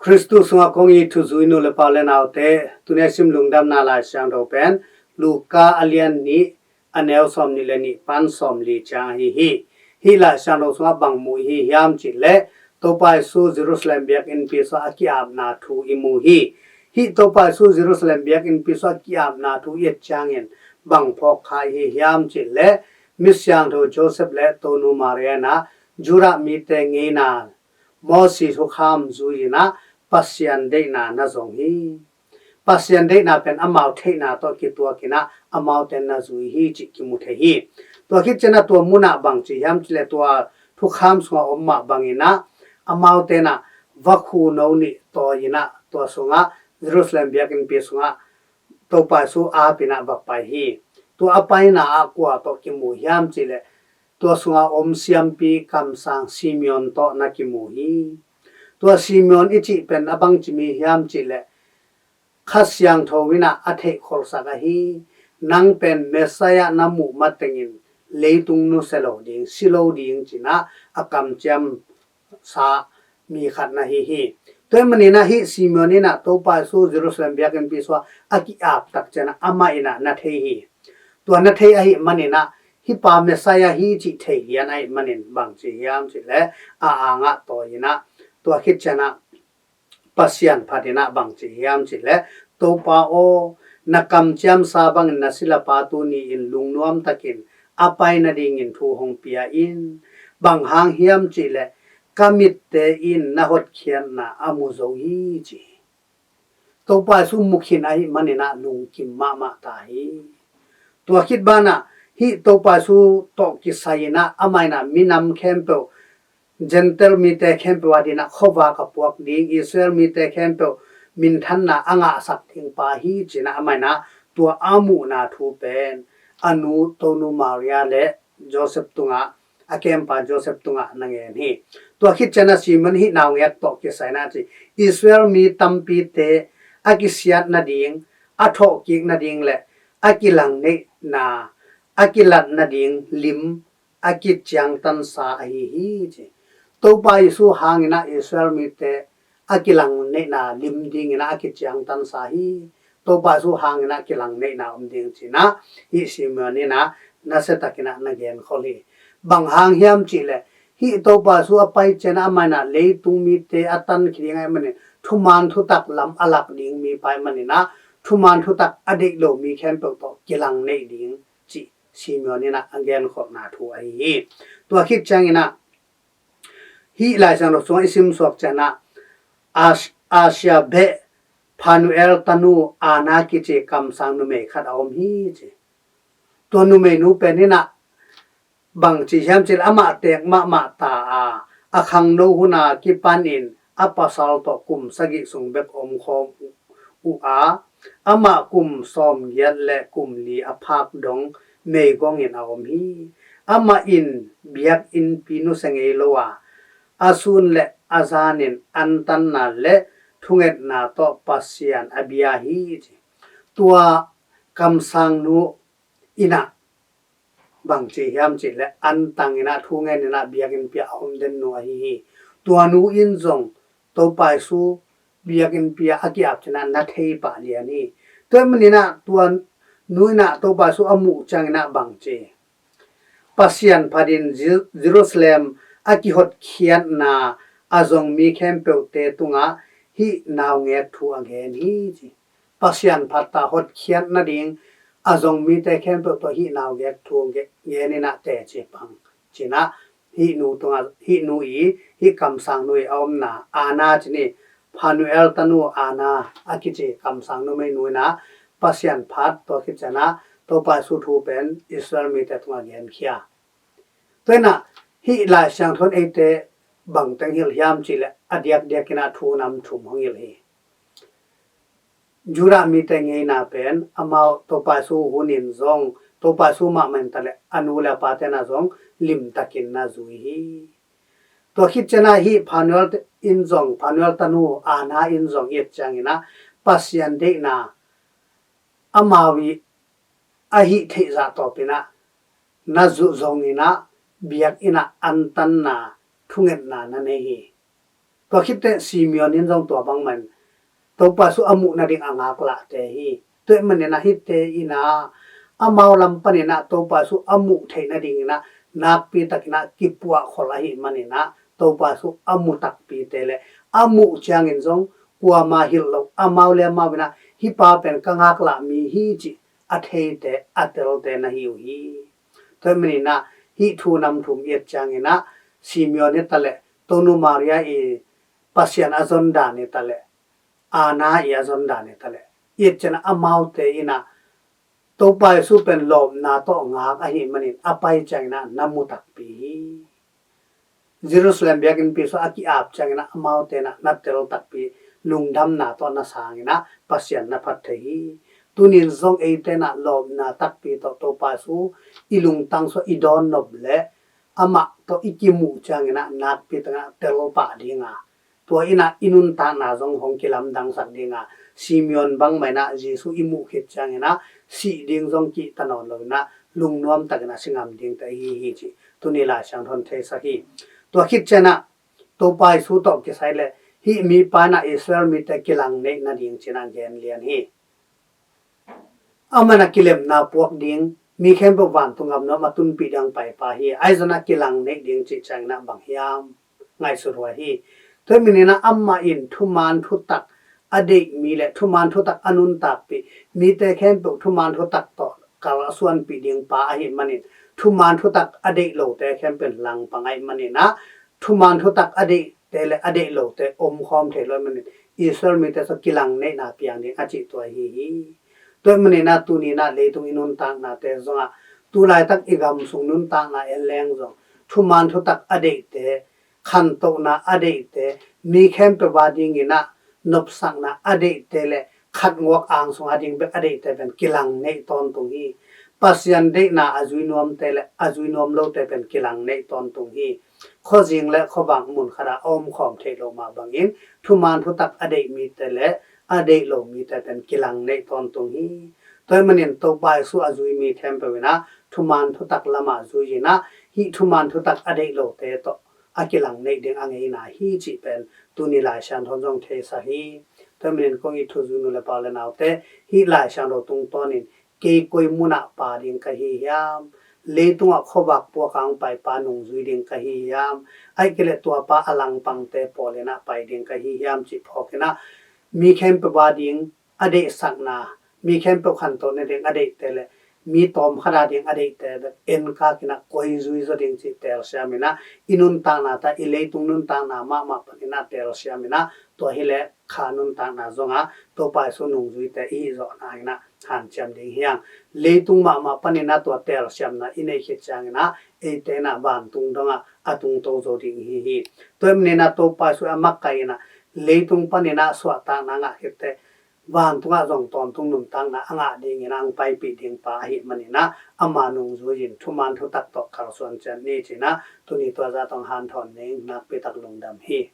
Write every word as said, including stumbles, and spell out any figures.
Khristu sungah kong it thuzui nu le pa le naute, tuni a sim lungdamna Lai Siangtho pen Luka a lian nih, a neu sawm nih le nih pan sawm li ciang ahi hi. Hih Lai Siangtho sungah bang mu i hi hiam cih leh, Topa Jesu Jerusalem biakinnpi sungah a ki-apna thu i mu hi. Hih Topa Jesu Jerusalem biakinnpi sungah a ki-apna thu i et ciangin bang phawk kha i hi hiam cih leh, mi siangtho Joseph le Tonu Maria in ah Judah mite ngeina Moses hukham zui in ah Pasian deihna na zong hi. Pasian deihna pen amau theihna tawh kituak in ah amaute na zui hi cih kimu thei hi. Tua khit ciang ah tua munah bang ci hiam cih leh, tua thukham sungah om mah bangin ah amaute in ah vakhu no nih tawi in ah tua sungah, Jerusalem biakinnpi sungah Topa Jesu ap in ah va pai hi. Tua a paina ah kua tawh kimu hiam cih leh, tua sungah om siampi kamsang Simeon tawh na kimu hi. Tua Simeon i cih pen a bangci mi hiam cih leh, Kha Siangtho in ah a theihkholhsak ahi, nang pen Messiah na muh matengin leitung nusia lo ding, si lo ding ci in ah a kamciam sa mi khat na hi hi. Tua ahih manin ah hih Simeon in ah Topa Jesu Jerusalem biakinnpi sungah a ki-ap tak ciang ah amah in ah na thei hi. Tua na thei ahih manin ah hih pa Messiah hi cih thei lian ahih manin bang ci hiam cih leh, a angah tawi in ah, tua khit ciang ah Pasian phat in ah bang ci hiam cih leh, Topa aw, na kamciam sa bangin na silapa tuni-in lungnuam takin a pai nadingin thu hong pia in. Bang hang hiam cih leh, ka mitte in na hotkhiatna a mu zo hi ci hi. Topa Jesu mu khin ahih manin ah lungkim mahmah ta hi. Tua khit banah hih Topa Jesu tawh kisai in ah amah in ah minam khempeuh, Gentile mite khempeuh a dingin ah khuavak a puak ding, Israel mite khempeuh minthanna a ngahsak ding pa hi ci in ah amah in ah tua a muhna thu pen a nu Tonu Maria le Joseph tungah, a kempa Joseph tungah na ngen hi. Tua khit ciang ah Simeon hih naungek tawh kisai in ah ci, Israel mi tampite a kisiat nading, a thawhkik nading le a kilangneihna a kilat nading lim a kiciangtansa ahi hi ci. Topa Jesu hangin ah Israel mite a kilangneihna lim dingin ah a kiciangtansa hi. Topa Jesu hangin ah kilangneihna om ding ci in ah hih Simeon in ah nasia takin ah na genkhol hi. Bang hang hiam cih leh, hih Topa Jesu a pai ciang ah amah in ah leitung mite a tankhia ding ahih manin, thuman thutak lam a lak ding mipa ahih manin ah thuman thutak a deih lo mi khempeuh tawh kilangneih ding cih Simeon in ah a genkholhna thu ahi hi. Tua khit ciangin ah hih Lai Siangtho sungah i simsuak ciang ah As-, Asia beh Phanuel tanu Anna kici kamsang numei khat a om hi ci. Tua numeinu pen in ah bang ci hiam cih leh, amah teek mahmah ta a, a khangno hun a kipanin a pasal tawh kum sagih sung bek om khawm uh a, amah kum sawmgiat le kum li a phak dong meigongin a om hi. Amah in biakinnpi nusia ngei lo a, a sun le a zanin antanna le thungetna tawh Pasian a bia hi ci. Tua kamsangnu in ah bang ci hiam cih leh, antang in ah thu ngen in ah biakinnpi ah a om den nu ahi hi. Tua nu in zong Topa Jesu biakinnpi ah a ki-ap ciang ah na thei pah lian hi. Tua ahih manin ah tua nu in ah Topa Jesu a muh ciangin ah bang ci, Pasian phatin Jer-, Jerusalem a kihotkhiatna a zong mi khempeuhte tungah hih naungek thu a gen hi ci. Pasian phat a hotkhiat nading a zong mite khempeuh tawh hih naungek thu nge-, ngen in ah teci pang ci in ah hih nu tungah, hih nu i, hih kamsangnu i a omna Anna ci ni, Phanuel tanu Anna a kici kamsang numeinu in ah Pasian phat, tua khit ciang ah Topa Jesu thu pen Israel mite tungah genkhia. Tua in ah hih Lai Siangtho in eite bang teng hilh hiam cih leh, a diakdiak in ah thu nam thum hong hilh hi. Judah mite ngeina pen amau Topa Jesu hun in zong, Topa Jesu mahmah in ta leh a nu le a pate na zong limtakin na zui hi. Tua khit ciang ah hih Phanuel in zong, Phanuel tanu Anna in zong i et ciangin ah Pasian deihna amau i a hih theih zah tawpin ah na zuh zongin ah biakinn ah antanna, thungetna na nei hi. Tua khit teh Simeon in zong tua bangmah in Topa Jesu a muh nading a ngaklahte hi. Tua ahih manin ah hihte in ah amau lam panin ah Topa Jesu a muh theih nadingin ah nakpi takin ah kipuahkhol ahih manin ah Topa Jesu a mu takpite le a muh ciangin zong kuamah hilh lo, amau le amau in ah hih pa pen ka ngaklahmi hi cih a theite, a telte na hi uh hi. Tua ahih manin ah hih thu nam thum i et ciangin ah Simeon hi ta leh, Tonu Maria i Pasian a zon dan hi ta leh, Anna i a zon dan hi ta leh, i et ciangin ah amaute in ah Topa Jesu pen lawpna tawh ngak ahih manin a pai ciangin ah na mu takpi hi. Jerusalem biakinnpi sungah a ki-ap ciangin ah amaute in ah na tel takpi, lungdamna tawh na sang in ah Pasian na phat thei hi. Tunin zong eite in ah lawpna takpi tawh Topa Jesu i lungtang sungah i dawn nop leh amah tawh i kimuh ciangin ah nakpi takin ah tel pah ding a, tua in ah i nuntakna zong hong kilamdangsak ding a, Simeon bangmah in ah Jesu i muh khit ciangin ah sih ding zong kihta nawn lo in ah lungnuam takin ah si ngam dingte i hi hi cih tuni Lai Siangtho in theisak hi. Tua khit ciangin ah Topa Jesu tawh kisai leh hih mipa in ah Israel mite kilang neih nading ci-in ah gen lian hi. Amah in ah kilemna puak ding, mi khempeuh vantung gam nuam a tunpih ding paipa hi. Ahi zongin ah kilang neih ding cih ciangin ah bang hiam ngaihsut huai hi. Tua ahih manin ah amah in thuman thutak a deih mi le thuman thutak a nuntakpih, mite khempeuh thuman thutak tawh kalsuanpih ding pa ahih manin, thuman thutak a deih lote khempeuh in langpang ahih manin ah thuman thutak a deihte le a deih lote omkhawm thei lo ahih manin Israel mite sungah kilang neihna piang ding a cih tua ahi hi. Tua ahih manin ah tuni in ah leitung i nuntaknate zongah, tu laitak i gam sung nuntakna en leng zong, thuman thutak a deihte, khantohna a deihte, mi khempeuh a dingin ah nopsakna a deihte le khatnguak ang sung a ding bek a deihte pen kilang neih tawntung hi. Pasian deihna a zui nuamte le a zui nuam lote pen kilang neih tawntung hi. Khuazing le khuavak mun khat ah a omkhawm theih loh mah bangin thuman thutak a deih mite le a deih lo mite pen kilang neih tawntung hi. Tua ahih manin Topa Jesu a zui mi khempeuh in ah thuman thutak lamah zui in ah hih thuman thutak a deih lote tawh a kilang neih ding a ngeina hi cih pen tuni Lai Siangtho in zong theisak hi. Tua ahih manin kong it thuzui nu le pa le naute, hih Lai Siangtho tungtawnin kei koi munah pa ding ka hi hiam? Leitungah khuavak puak ang paipa nungzui ding ka hi hiam? Ahih kei leh tuapa a langpangte pawl in ah pai ding ka hi hiam cih phawk in ah mi khempeuh a ding a deihsakna, mi khempeuh khantoh nading a deihte le mi tawmkhat a ding a deihte bek enkak in ah koi zui zaw ding cih telsiam in ah i nuntakna ta, i leitung nuntakna mahmah panin ah telsiam in ah tua hi leh kha nuntakna zongah Topa Jesu nungzuite i hih zawhna in ah hanciam ding hi hang. Leitung mahmah panin ah tua telsiamna i neih khit ciangin ah eite in ah vantung dongah a tungto zo ding i hi hi. Tua ahih manin ah Topa Jesu a makaih in ah leitung panin ah suahtakna ngah khit teh vantungah zong tawntung nuntakna a ngah dingin ah hong paipih ding pa ahih manin ah ama nungzui in thuman thutak tawh kalsuan ciat ni ci-in ah tuni tua zah tawh hong hanthawn ning. Nakpi tak lungdam hi.